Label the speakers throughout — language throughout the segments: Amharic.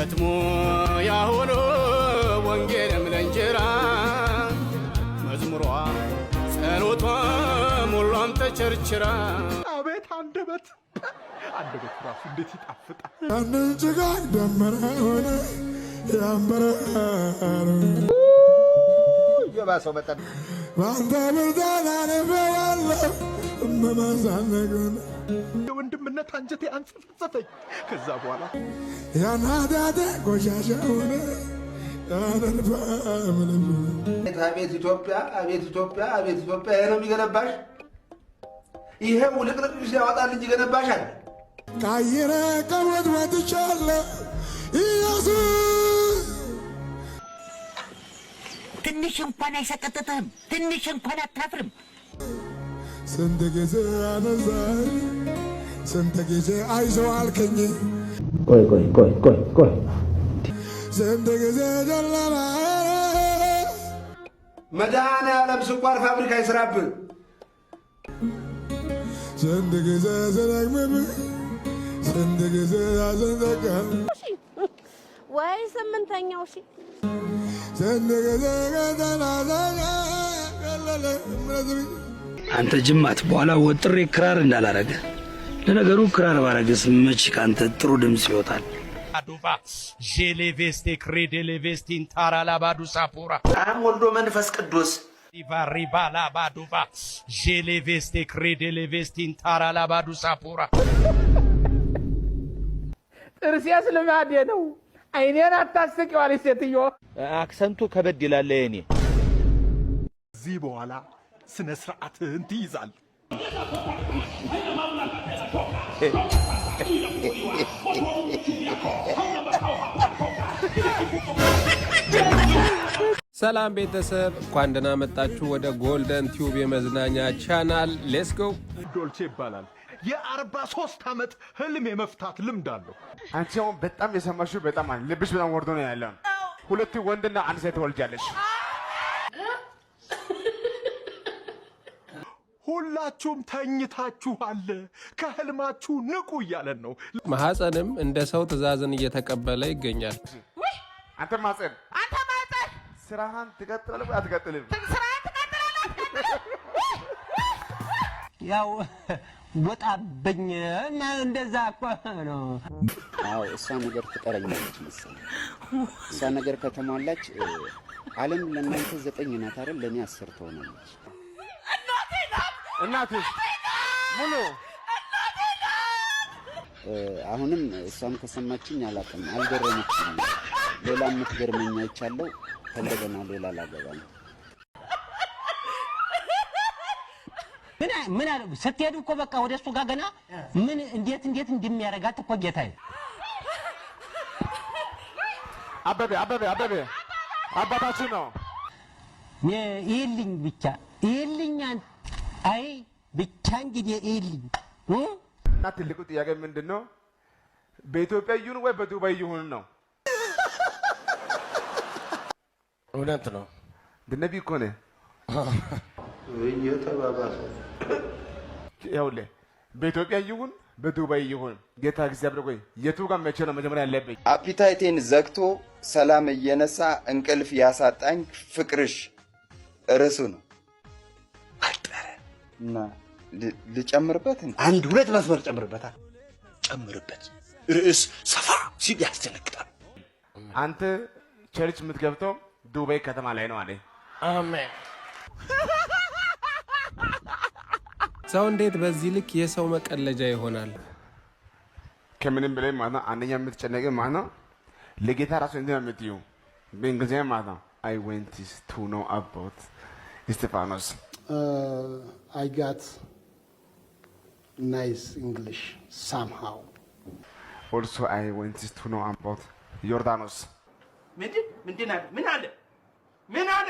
Speaker 1: ስብከት ሙያ ሆኖ ወንጌልም ለእንጀራ መዝሙሯ ጸሎቷ ሞሏም ተቸርችራ።
Speaker 2: አቤት አንደበት! አንደበቱ ራሱ እንዴት ይጣፍጣል!
Speaker 3: ያንን ጭጋግ ደመና ሆነ ያንበረር
Speaker 4: የባሰው መጠን
Speaker 3: በአንተ ብርታት አልፌዋለሁ እመማዛነግን
Speaker 2: የወንድምነት አንጀቴ አንጸፈጸፈኝ። ከዛ በኋላ
Speaker 3: ያን ኃጢአቴ ቆሻሻ ሆነ ያነልፋምልም
Speaker 4: አቤት ኢትዮጵያ፣ አቤት ኢትዮጵያ፣ አቤት ኢትዮጵያ! ይሄ ነው የሚገነባሽ። ይሄ ውልቅልቅ ያወጣል እንጂ ይገነባሻል።
Speaker 3: ቃይረ ከሞት ወጥቻለሁ ኢየሱስ።
Speaker 5: ትንሽ እንኳን አይሰቀጥጥህም? ትንሽ እንኳን አታፍርም?
Speaker 3: ስንት ጊዜ አነሳኝ፣ ስንት ጊዜ አይዞህ አልከኝ፣
Speaker 6: ቆይ ቆይ ቆይ ቆይ ቆይ።
Speaker 3: ስንት ጊዜ ጨለማ
Speaker 4: መድኃኔዓለም ስኳር ፋብሪካ ይስራብህ።
Speaker 3: ስንት ጊዜ ስደክምብህ፣ ስንት ጊዜ አስንዘጋ
Speaker 7: ወይ ስምንተኛው ሺ።
Speaker 3: ስንት ጊዜ ከተናዘቀ ቀለለ እምነት።
Speaker 8: አንተ ጅማት፣ በኋላ ወጥሬ ክራር እንዳላረገ። ለነገሩ ክራር ባረግስ መች ከአንተ ጥሩ ድምፅ ይወጣል?
Speaker 9: ዱቫ ዤሌቬስቴ ክሬዴሌቬስቲን ታራ ላባዱ ሳፖራ
Speaker 4: አብ ወልዶ መንፈስ ቅዱስ።
Speaker 9: ሪቫ ሪቫ ላባዱቫ ዤሌቬስቴ ክሬዴሌቬስቲን ታራ ላባዱ ሳፖራ።
Speaker 6: ጥርሴስ ልማዴ ነው። አይኔን አታስቂው አለች ሴትዮ።
Speaker 10: Accent ኡ ከበድ ይላል የኔ።
Speaker 2: ከዚህ በኋላ ስነ ስርዓትህን ትይዛለህ።
Speaker 11: ሰላም ቤተሰብ፣ እንኳን ደህና መጣችሁ ወደ Golden Tube የመዝናኛ ቻናል። Let's go።
Speaker 2: ዶልቼ ይባላል። የ43 ዓመት ህልም የመፍታት ልምድ አለው።
Speaker 12: አንቺ አሁን በጣም የሰማሽው በጣም አለ ልብሽ በጣም ወርዶ ነው ያለው። ሁለት ወንድና አንድ ሴት ትወልጃለሽ።
Speaker 2: ሁላችሁም ተኝታችኋል፣ ከህልማችሁ ንቁ እያለን ነው።
Speaker 11: ማሐፀንም እንደ ሰው ትዕዛዝን እየተቀበለ ይገኛል።
Speaker 12: አንተ ማህፀን፣
Speaker 5: አንተ ማህፀን፣
Speaker 12: ስራህን ትቀጥላለህ ወይ አትቀጥልም?
Speaker 5: ስራህን ትቀጥላለህ አትቀጥልም?
Speaker 6: ያው ወጣብኝ እና እንደዛ እኮ ነው።
Speaker 13: አዎ፣ እሷ ነገር ትቀረኛለች መሰለኝ። እሷ ነገር ከተሟላች ዓለም ለእናንተ ዘጠኝ ናት አይደል? ለእኔ 10 ትሆናለች።
Speaker 5: እናቴ ናት።
Speaker 12: እናትህ ሙሉ
Speaker 13: አሁንም እሷም ከሰማችኝ አላውቅም፣ አልገረመችኝም። ሌላ የምትገርመኝ አይቻለሁ። ከእንደገና ሌላ ላገባ ነው።
Speaker 6: ምን ምን አለ ስትሄዱ እኮ በቃ ወደ እሱ ጋር ገና ምን እንዴት እንዴት እንደሚያደርጋት እኮ ጌታዬ።
Speaker 12: አበበ አበበ አበበ አባታችሁ ነው።
Speaker 6: ይልኝ ብቻ ይልኝ፣ አይ ብቻ እንግዲህ ይልኝ።
Speaker 12: እና ትልቁ ጥያቄ ምንድን ነው? በኢትዮጵያ ይሁን ወይ በዱባይ ይሁን ነው።
Speaker 4: እውነት ነው።
Speaker 12: ነቢይ እኮ ነህ።
Speaker 4: እየተባባሰ
Speaker 12: ይኸውልህ በኢትዮጵያ ይሁን በዱባይ ይሁን ጌታ እግዚአብሔር ቆይ የቱ ጋር መቼ ነው መጀመሪያ ያለብኝ?
Speaker 14: Appetite ኤን ዘግቶ ሰላም እየነሳ እንቅልፍ ያሳጣኝ ፍቅርሽ ርዕሱ ነው።
Speaker 4: አጠረ።
Speaker 14: እና ልጨምርበት?
Speaker 4: አንድ ሁለት መስመር ጨምርበታል። ጨምርበት። ርዕስ ሰፋ ሲል ያስደነግጣል።
Speaker 12: አንተ church የምትገብተው ዱባይ ከተማ ላይ ነው አለ።
Speaker 4: አሜን።
Speaker 11: ሰው እንዴት በዚህ ልክ የሰው መቀለጃ ይሆናል?
Speaker 12: ከምንም በላይ ማለት ነው አንደኛ የምትጨነቅ ማለት ነው ለጌታ ራሱ እንዲህ ነው የምትዩ በእንግሊዝኛ ማለት ነው I want to know about እስጢፋኖስ።
Speaker 15: I got nice English somehow.
Speaker 12: Also I want to know about ዮርዳኖስ።
Speaker 5: ምንድን ምንድን አለ? ምን አለ? ምን አለ?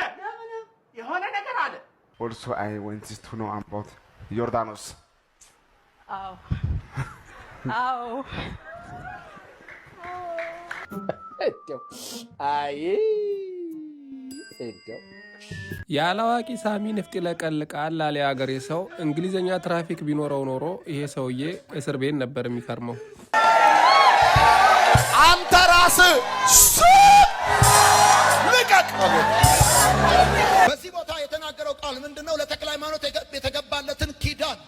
Speaker 5: የሆነ ነገር አለ።
Speaker 12: Also I want to know about ዮርዳኖስ።
Speaker 7: አዎ።
Speaker 6: አይ እንደው
Speaker 11: ያላዋቂ ሳሚ ንፍጥ ይለቀልቃል አለ የአገሬ ሰው። እንግሊዝኛ ትራፊክ ቢኖረው ኖሮ ይሄ ሰውዬ እስር ቤት ነበር የሚከርመው።
Speaker 16: አንተ ራስህ ዝም ልቀቅ። በዚህ ቦታ የተናገረው ቃል ምንድነው? ለተክለ ሃይማኖት የተገባለትን ኪዳን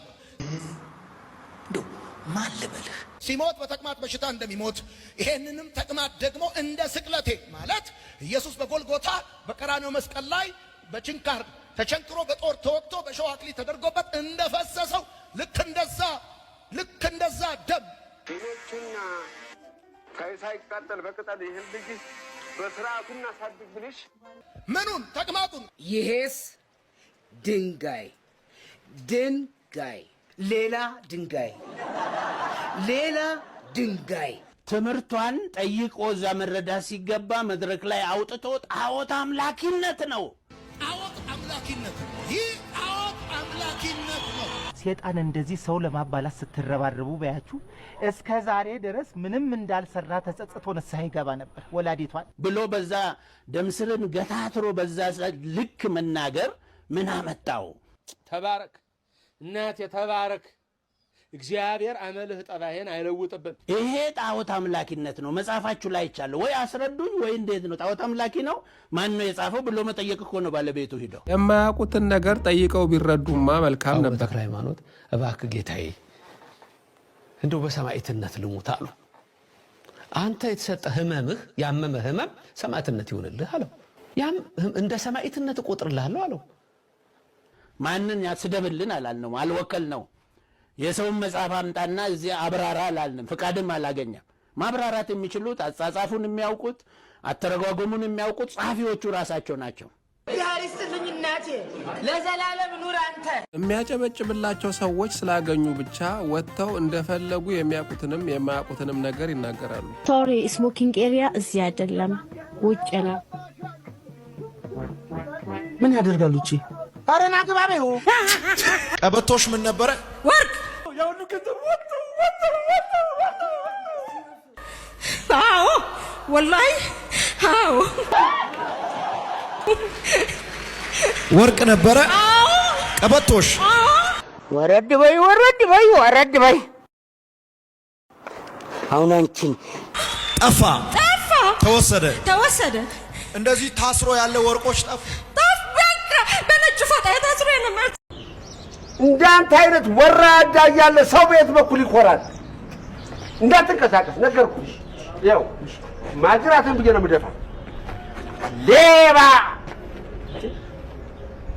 Speaker 16: ማን ልበልህ? ሲሞት በተቅማጥ በሽታ እንደሚሞት ይሄንንም ተቅማጥ ደግሞ እንደ ስቅለቴ ማለት ኢየሱስ በጎልጎታ በቀራንዮ መስቀል ላይ በችንካር ተቸንክሮ በጦር ተወግቶ በእሾህ አክሊል ተደርጎበት እንደፈሰሰው ልክ እንደዛ ልክ እንደዛ ደም
Speaker 12: ሌሎቹና ሳይቃጠል በቅጠል ይህን ልጅ በስርዓቱ እናሳድግ ብልሽ
Speaker 16: ምኑን ተቅማጡን
Speaker 17: ይሄስ ድንጋይ ድንጋይ ሌላ ድንጋይ ሌላ ድንጋይ።
Speaker 5: ትምህርቷን ጠይቆ እዛ መረዳት ሲገባ መድረክ ላይ አውጥቶ ጣዖት አምላኪነት ነው።
Speaker 16: ጣዖት አምላኪነት ነው። ይህ ጣዖት አምላኪነት ነው።
Speaker 18: ሴጣን እንደዚህ ሰው ለማባላት ስትረባረቡ በያችሁ እስከ ዛሬ ድረስ ምንም እንዳልሰራ ተጸጽቶ ንስሐ ይገባ ነበር። ወላዲቷን
Speaker 5: ብሎ በዛ ደምስርን ገታትሮ በዛ ልክ መናገር ምን አመጣው?
Speaker 11: ተባረክ እናቴ ተባረክ። እግዚአብሔር አመልህ ጠባይህን አይለውጥብን።
Speaker 5: ይሄ ጣዖት አምላኪነት ነው። መጽሐፋችሁ ላይ ይቻለሁ ወይ አስረዱኝ፣ ወይ እንዴት ነው ጣዖት አምላኪ ነው ማን ነው የጻፈው ብሎ መጠየቅ እኮ ነው ባለቤቱ ሂደው።
Speaker 11: የማያውቁትን ነገር ጠይቀው ቢረዱማ መልካም ነበር።
Speaker 19: ተክለ ሃይማኖት እባክህ ጌታዬ እንደው በሰማዕትነት ልሙት አሉ። አንተ የተሰጠ ህመምህ ያመመ ህመም ሰማዕትነት ይሁንልህ አለው። ያም እንደ ሰማዕትነት እቆጥርልሃለሁ አለው።
Speaker 5: ማንን ያስደብልን አላልነውም፣ አልወከል ነው። የሰውን መጽሐፍ አምጣና እዚያ አብራራ አላልንም፣ ፍቃድም አላገኘም። ማብራራት የሚችሉት አጻጻፉን የሚያውቁት አተረጓጎሙን የሚያውቁት ጸሐፊዎቹ ራሳቸው ናቸው።
Speaker 17: እግዚአብሔር ይስጥልኝ እናቴ፣ ለዘላለም ኑር አንተ።
Speaker 11: የሚያጨበጭብላቸው ሰዎች ስላገኙ ብቻ ወጥተው እንደፈለጉ የሚያውቁትንም የማያውቁትንም ነገር ይናገራሉ።
Speaker 7: Sorry፣ smoking area እዚህ አይደለም፣ ውጭ ነው።
Speaker 18: ምን ያደርጋል ውጭ? ኧረ ና ግባ በይው።
Speaker 16: ቀበቶሽ ምን ነበረ?
Speaker 7: ወርቅ።
Speaker 2: የሁሉ ገንዘብ ወጡ ወጡ ወጡ ወጡ።
Speaker 7: አዎ ወላሂ አዎ።
Speaker 16: ወርቅ ነበረ። ቀበቶሽ
Speaker 6: ወረድ በይ ወረድ በይ ወረድ በይ። አሁን አንቺን
Speaker 16: ጠፋ፣
Speaker 7: ጠፋ፣
Speaker 16: ተወሰደ፣
Speaker 7: ተወሰደ።
Speaker 16: እንደዚህ ታስሮ ያለ ወርቆች ጠፉ።
Speaker 7: ጠፍ በቃ በነጭ ፎጣ የታስሮ የነበር።
Speaker 4: እንዳንተ አይነት ወራዳ እያለ ሰው በየት በኩል ይኮራል? እንዳትንቀሳቀስ ነገርኩሽ። ያው ማጅራትን ብዬ ነው የምደፋ። ሌባ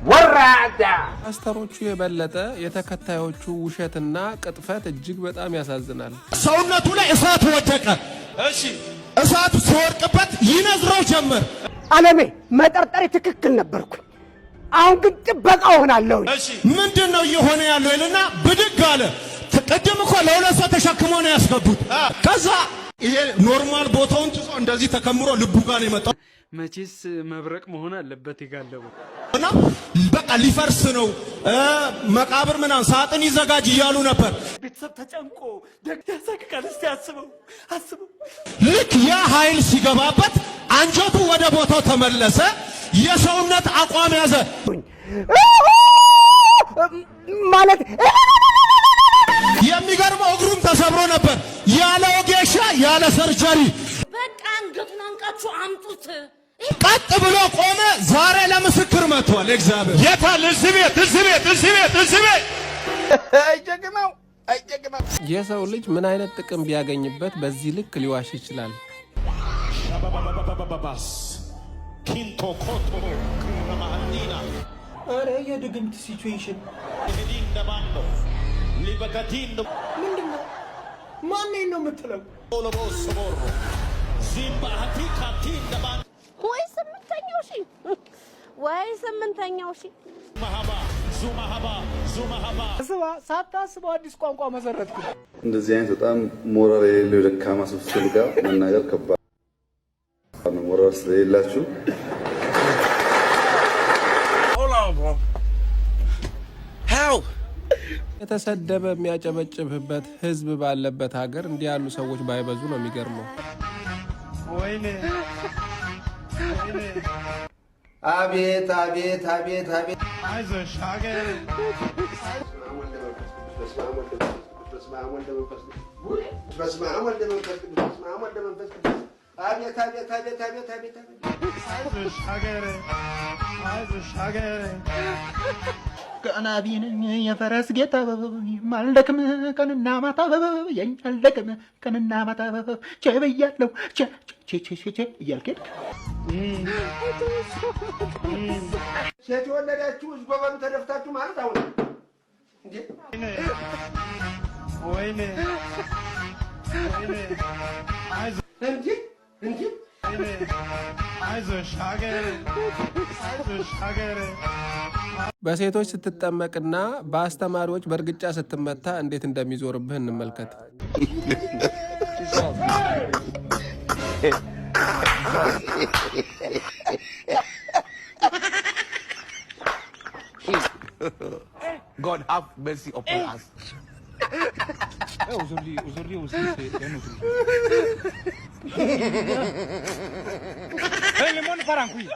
Speaker 4: ወራዳ።
Speaker 11: ፓስተሮቹ የበለጠ የተከታዮቹ ውሸትና ቅጥፈት እጅግ በጣም ያሳዝናል።
Speaker 16: ሰውነቱ ላይ እሳት ወደቀ። እሺ፣ እሳቱ ሲወድቅበት ይነዝረው ጀመር።
Speaker 6: አለሜ መጠርጠሬ ትክክል ነበርኩ። አሁን ግን ጥበቃ ሆናለሁ።
Speaker 16: እሺ፣ ምንድን ነው እየሆነ ያለው ይልና ብድግ አለ። ቅድም እኮ ለሁለት ሰው ተሸክሞ ነው ያስገቡት። ከዛ ይሄ normal ቦታውን ትቶ እንደዚህ ተከምሮ ልቡ ጋር ነው የመጣው።
Speaker 20: መቼስ መብረቅ መሆን አለበት የጋለበው።
Speaker 16: እና በቃ ሊፈርስ ነው፣ መቃብር ምናምን ሳጥን ይዘጋጅ እያሉ ነበር።
Speaker 2: ቤተሰብ ተጨንቆ ደግ ያሳቅቃል። እስቲ አስበው አስበው።
Speaker 16: ልክ ያ ኃይል ሲገባበት አንጀቱ ወደ ቦታው ተመለሰ። የሰውነት አቋም ያዘ።
Speaker 6: ማለት
Speaker 16: የሚገርመው እግሩም ተሰብሮ ነበር። ያለ ወጌሻ ያለ surgery
Speaker 7: በቃ አንገቱን አንቃችሁ አምጡት።
Speaker 16: ቀጥ ብሎ ቆመ። ዛሬ ለምስክር መጥቷል። እግዚአብሔር የታል? እዚህ ቤት እዚህ ቤት እዚህ ቤት እዚህ ቤት።
Speaker 4: አይጀግናው አይጀግናው።
Speaker 11: የሰው ልጅ ምን አይነት ጥቅም ቢያገኝበት በዚህ ልክ ሊዋሽ ይችላል?
Speaker 18: ኧረ የድግምት situation ምንድን ነው? ማንን ነው የምትለው?
Speaker 7: ወይ ስምንተኛው ሺ ወይ 8ኛው ሺ።
Speaker 18: ስማ፣ ሳታስበው አዲስ ቋንቋ መሰረትኩ።
Speaker 21: እንደዚህ አይነት በጣም ሞራል የሌለው የደካማ ስብስብ ጋር መናገር ከባድ ነው። ሞራል ስለሌላችሁ
Speaker 11: የተሰደበ የሚያጨበጭብበት ህዝብ ባለበት ሀገር እንዲህ ያሉ ሰዎች ባይበዙ ነው የሚገርመው።
Speaker 4: አቤት አቤት አቤት አቤት።
Speaker 9: አይዞሽ ሀገር።
Speaker 4: በስመ አብ ወወልድ ወመንፈስ ቅዱስ፣ በስመ አብ ወወልድ ወመንፈስ ቅዱስ፣ በስመ አብ ወልደ መንፈስ ቅዱስ፣ በስመ አብ ወልደ መንፈስ ቅዱስ፣ በስመ አብ ወልደ መንፈስ ቅዱስ። አቤት አቤት አቤት አቤት አቤት አቤት!
Speaker 1: አይዞሽ ሀገሬ፣ አይዞሽ ሀገሬ።
Speaker 18: ቀናቢ ነኝ የፈረስ ጌታ፣ አልደክም ቀንና ማታ፣ አልደክም ቀንና ማታ፣ ቼ ብያለሁ፣ ቼ ቼ ቼ ቼ እያልክ ሄድክ።
Speaker 4: ሴት የወለዳችሁ ጎበኑ ተደፍታችሁ ማለት አሁን እንዴ?
Speaker 1: ወይኔ ወይኔ፣
Speaker 4: እንዴ እንዴ!
Speaker 1: አይዞሽ ሀገሬ፣ አይዞሽ ሀገሬ።
Speaker 11: በሴቶች ስትጠመቅና በአስተማሪዎች በእርግጫ ስትመታ እንዴት እንደሚዞርብህ እንመልከት።
Speaker 22: God have mercy upon us.
Speaker 1: Aujourd'hui, aujourd'hui aussi, c'est un autre jour. Le monde part en couille.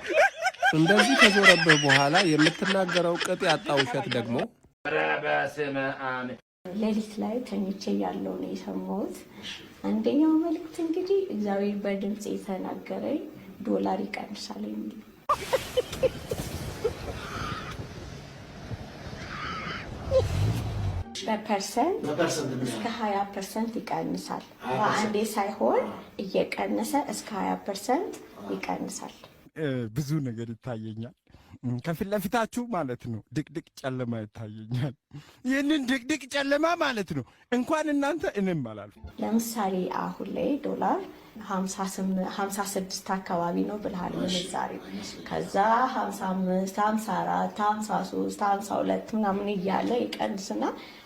Speaker 11: እንደዚህ ከዞረብህ በኋላ የምትናገረው ቅጥ ያጣ ውሸት ደግሞ
Speaker 5: በስመ አብ።
Speaker 7: ሌሊት ላይ ተኝቼ ያለው ነው የሰማሁት። አንደኛው መልእክት እንግዲህ እግዚአብሔር በድምፅ የተናገረኝ ዶላር ይቀንሳል የሚል። በ percent እስከ 20% ይቀንሳል። በአንዴ ሳይሆን እየቀነሰ እስከ 20% ይቀንሳል።
Speaker 23: ብዙ ነገር ይታየኛል። ከፊት ለፊታችሁ ማለት ነው ድቅድቅ ጨለማ ይታየኛል። ይህንን ድቅድቅ ጨለማ ማለት ነው እንኳን እናንተ እኔም አላልኩም።
Speaker 7: ለምሳሌ አሁን ላይ ዶላር 56 አካባቢ ነው ብልሃል ምንዛሬው። ከዛ 55፣ 54፣ 53፣ 52 ምናምን እያለ ይቀንስና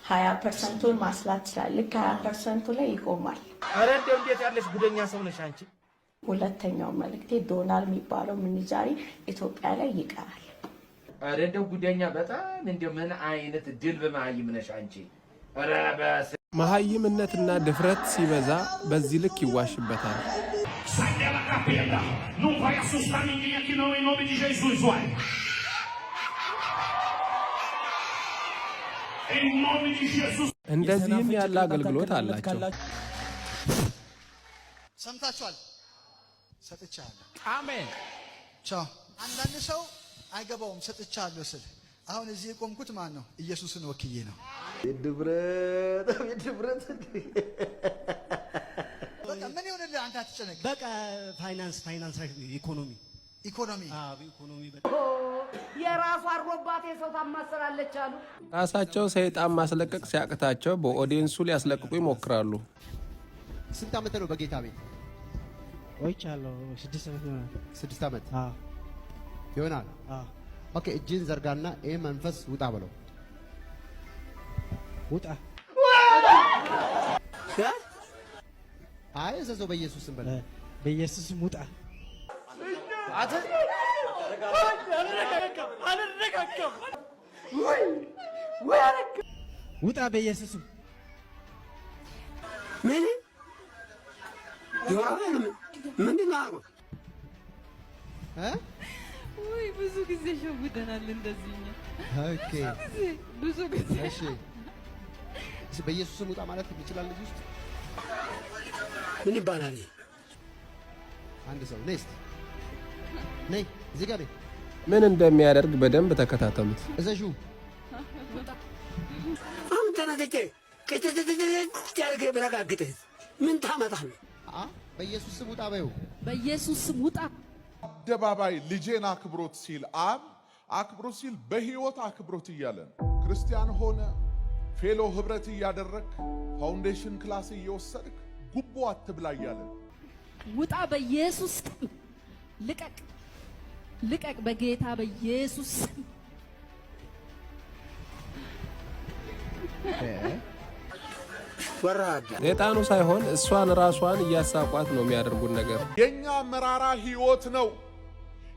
Speaker 7: 20 percent ኡን ማስላት ይችላል። ልክ 20 percent ኡ ላይ ይቆማል።
Speaker 10: ኧረ እንደው እንዴት ያለሽ ጉደኛ ሰው ነሽ አንቺ።
Speaker 7: ሁለተኛው መልእክቴ ዶላር የሚባለው ምንዛሪ ኢትዮጵያ ላይ ይቀራል።
Speaker 10: ኧረ እንደው ጉደኛ በጣም፣ እንደው ምን አይነት ድልብ መሀይም ነሽ አንቺ። ኧረ በስ
Speaker 11: መሐይምነትና ድፍረት ሲበዛ በዚህ ልክ ይዋሽበታል።
Speaker 9: Sai dela, capeta! Não vai assustar ninguém aqui não, em nome de Jesus, uai! Em nome de Jesus!
Speaker 11: እንደዚህም ያለ አገልግሎት አላቸው።
Speaker 16: ሰምታችኋል። ሰጥቻለሁ።
Speaker 9: አሜን።
Speaker 16: ቻው። አንዳንድ ሰው አይገባውም። ሰጥቻለሁ ስል አሁን እዚህ የቆምኩት ማን ነው? ኢየሱስን ወክዬ ነው።
Speaker 4: ድፍረት፣ ድፍረት።
Speaker 16: በቃ ምን ይሁንልህ? አንተ አትጨነቅ።
Speaker 6: በቃ ፋይናንስ ፋይናንስ ኢኮኖሚ።
Speaker 16: ኢኮኖሚ።
Speaker 6: ኢኮኖሚ።
Speaker 17: የራሷ አሮባት የሰው ታማስላለች አሉ።
Speaker 11: ራሳቸው ሰይጣን ማስለቀቅ ሲያቅታቸው በ audience ኡ ሊያስለቅቁ ይሞክራሉ።
Speaker 24: ስንት ዓመት ነው በጌታ ቤት?
Speaker 6: ቆይቻለሁ። 6 ዓመት ይሆናል።
Speaker 24: 6 ዓመት ይሆናል። Okay፣ እጅን ዘርጋና ይህ መንፈስ ውጣ በለው።
Speaker 6: ውጣ።
Speaker 24: አይ፣ እዘዘው፣ በኢየሱስ ስም በለው።
Speaker 6: በኢየሱስ ስም ውጣ።
Speaker 17: አልረጋጋም፣ አልረጋጋም።
Speaker 6: ውጣ በኢየሱስ ስም።
Speaker 8: ምን ምንድን ነው አልኩት።
Speaker 25: ውይ፣ ብዙ ጊዜ ሸውደናል እንደዚህ እኛ። ብዙ ጊዜ፣ ብዙ ጊዜ።
Speaker 24: እሺ፣ በኢየሱስ ስም ውጣ ማለት ይችላል እዚህ ውስጥ?
Speaker 8: ምን ይባላል?
Speaker 24: አንድ ሰው ነይ እስቲ፣ ነይ እዚህ ጋር ነይ።
Speaker 11: ምን እንደሚያደርግ በደንብ ተከታተሉት።
Speaker 24: እዘዡ።
Speaker 8: አሁን ተነስቼ ቅጥጥጥጥ ያደርገ ብረጋግጥህ ምን ታመጣለህ?
Speaker 24: በኢየሱስ ስም ውጣ በይው።
Speaker 25: በኢየሱስ ስም ውጣ።
Speaker 26: አደባባይ ልጄን አክብሮት ሲል፣ አብ አክብሮት ሲል በህይወት አክብሮት እያለ ነው። ክርስቲያን ሆነ fellow ህብረት እያደረግ foundation class እየወሰድክ ጉቦ አትብላ እያለ ነው።
Speaker 25: ውጣ በኢየሱስ ስም። ልቀቅ፣ ልቀቅ በጌታ በኢየሱስ ስም።
Speaker 8: ወራዳ።
Speaker 11: ሰይጣኑ ሳይሆን እሷን ራሷን እያሳቋት ነው የሚያደርጉት ነገር።
Speaker 26: የኛ መራራ ህይወት ነው።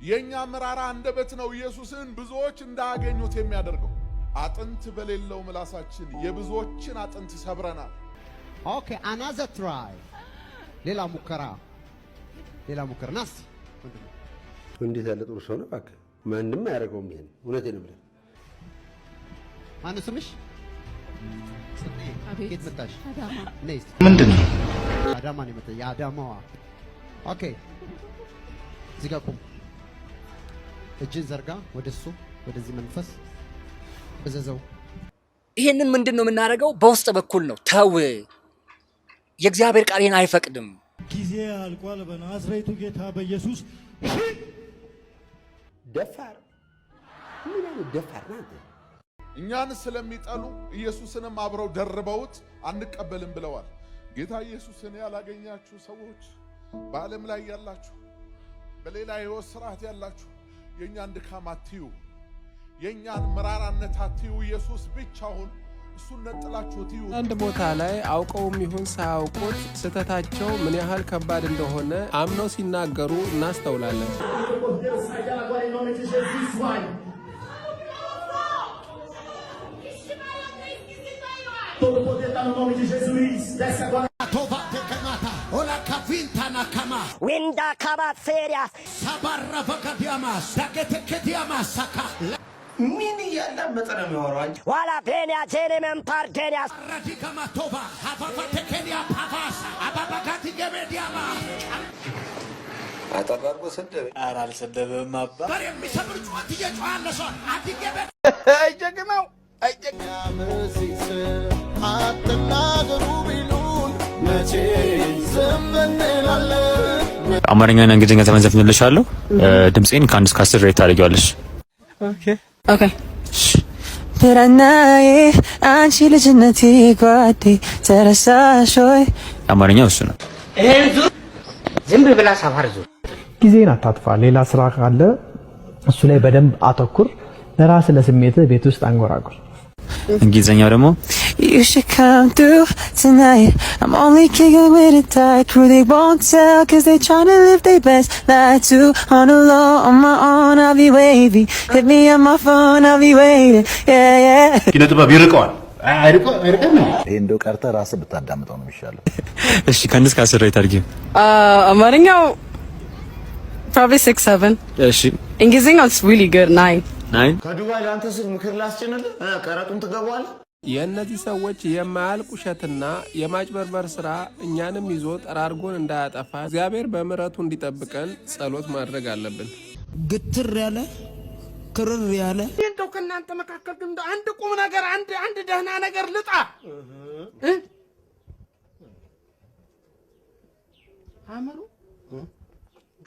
Speaker 26: የኛ መራራ አንደበት ነው ኢየሱስን ብዙዎች እንዳያገኙት የሚያደርገው። አጥንት በሌለው ምላሳችን የብዙዎችን አጥንት ሰብረናል።
Speaker 24: Okay, another try፣ ሌላ ሙከራ፣ ሌላ ሙከራ። ናስ።
Speaker 4: እንዴት ያለ ጥሩ ሰው ነው እባክህ። ማንም አያደርገውም ይሄን። እውነቴን ነው የምልህ።
Speaker 24: ማነው ስምሽ? ከየት መጣሽ?
Speaker 25: አዳማ።
Speaker 24: ነይ እስቲ።
Speaker 18: ምንድን ነው?
Speaker 24: አዳማ ነው የመጣ የአዳማዋ። Okay፣ እዚህ ጋር ቁም። እጅን ዘርጋ ወደ እሱ ወደዚህ መንፈስ እዘዘው።
Speaker 3: ይሄንን ምንድን ነው የምናደርገው? በውስጥ በኩል ነው። ተው፣ የእግዚአብሔር ቃል ይሄን አይፈቅድም።
Speaker 1: ጊዜ አልቋል። በናዝሬቱ ጌታ በኢየሱስ
Speaker 4: ደፋር፣ ምን አይነት ደፋር ናት?
Speaker 26: እኛን ስለሚጠሉ ኢየሱስንም አብረው ደርበውት አንቀበልም ብለዋል። ጌታ ኢየሱስን ያላገኛችሁ ሰዎች፣ በዓለም ላይ ያላችሁ፣ በሌላ የሕይወት ስርዓት ያላችሁ የእኛን ድካም አትዩ፣ የእኛን መራራነት አትዩ። ኢየሱስ ብቻውን እሱን ነጥላችሁ ትዩ።
Speaker 11: አንድ ቦታ ላይ አውቀውም ይሁን ሳያውቁት ስህተታቸው ምን ያህል ከባድ እንደሆነ አምነው ሲናገሩ እናስተውላለን።
Speaker 9: Cordeiro sai dela agora em nome de Jesus, vai. Todo poder está no nome de Jesus. Desce agora.
Speaker 6: ዊንዳ ካባት ሴሪያስ
Speaker 4: ምን እያላመጠ ነው የሚያወራው? አንቺ
Speaker 6: ዋላ ቤንያ ጄኔመን ፓርዴንያስ
Speaker 4: አጠር አድርጎ ሰደበኝ።
Speaker 18: ኧረ አልሰደበህም አባ።
Speaker 16: የሚሰብር ጩኸት እየጮኸ ያለ ሰው አዲገበ
Speaker 4: አይጀግናው
Speaker 12: አትናገሩ ቢሉን መቼ ዝም እንላለን?
Speaker 13: አማርኛና እንግሊዝኛ ዘፈን ዘፍንልሻለሁ። ድምፄን ከ1 እስከ 10 rate ታደርጊዋለሽ።
Speaker 25: Okay. ብራናዬ አንቺ ልጅነቴ ጓዴ ተረሳሽ ወይ?
Speaker 13: አማርኛው እሱ ነው።
Speaker 6: ይሄን ዙር ዝም ብላ ሰፈር ዙር።
Speaker 14: ጊዜን አታጥፋ። ሌላ ስራ ካለ እሱ ላይ በደንብ አተኩር። ለራስህ ለስሜትህ ቤት ውስጥ አንጎራጉር።
Speaker 13: እንግሊዝኛው ደግሞ
Speaker 25: You should come through tonight. I'm only kicking with a tight crew. They won't tell 'cause they tryna live their best life too. On the low, on my own, I'll be wavy. Hit me on my phone, I'll be waiting. Yeah.
Speaker 18: ኪነ ጥበብ ይርቀዋል። አይርቅም።
Speaker 21: ይሄ እንደው ቀርተህ ራስህ ብታዳምጠው ነው የሚሻለው።
Speaker 13: እሺ፣ ከ1 እስከ 10 rate አድርጊው።
Speaker 25: አማርኛው probably 6, 7.
Speaker 13: እሺ።
Speaker 25: እንግሊዝኛው it's really good, 9.
Speaker 13: 9።
Speaker 4: ከዱባይ ለአንተ ስል ምክር ላስጭንልህ ቀረጡን ትገባዋለህ።
Speaker 11: የእነዚህ ሰዎች የማያልቅ ውሸትና የማጭበርበር ስራ እኛንም ይዞ ጠራርጎን እንዳያጠፋ እግዚአብሔር በምሕረቱ እንዲጠብቀን ጸሎት ማድረግ አለብን።
Speaker 17: ግትር ያለ ክርር ያለ እንደው ከእናንተ መካከል ግን እንደው አንድ ቁም ነገር አንድ አንድ ደህና ነገር ልጣ እ? አመሩ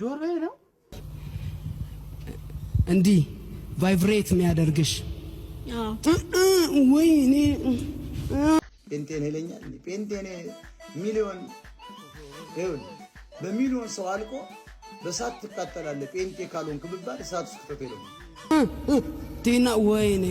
Speaker 17: ጆሮዬ ነው።
Speaker 15: እንዲህ vibrate የሚያደርግሽ ወይኔ።
Speaker 4: ጴንጤ ነህ ይለኛል። ጴንጤ ነህ ሚሊዮን ይኸውልህ፣ በሚሊዮን ሰው አልቆ በእሳት ትቃጠላለህ። ጴንጤ ካልሆንክ ብባል እሳት ውስጥ ክተት ይለኛል።
Speaker 15: ቲና ወይኔ።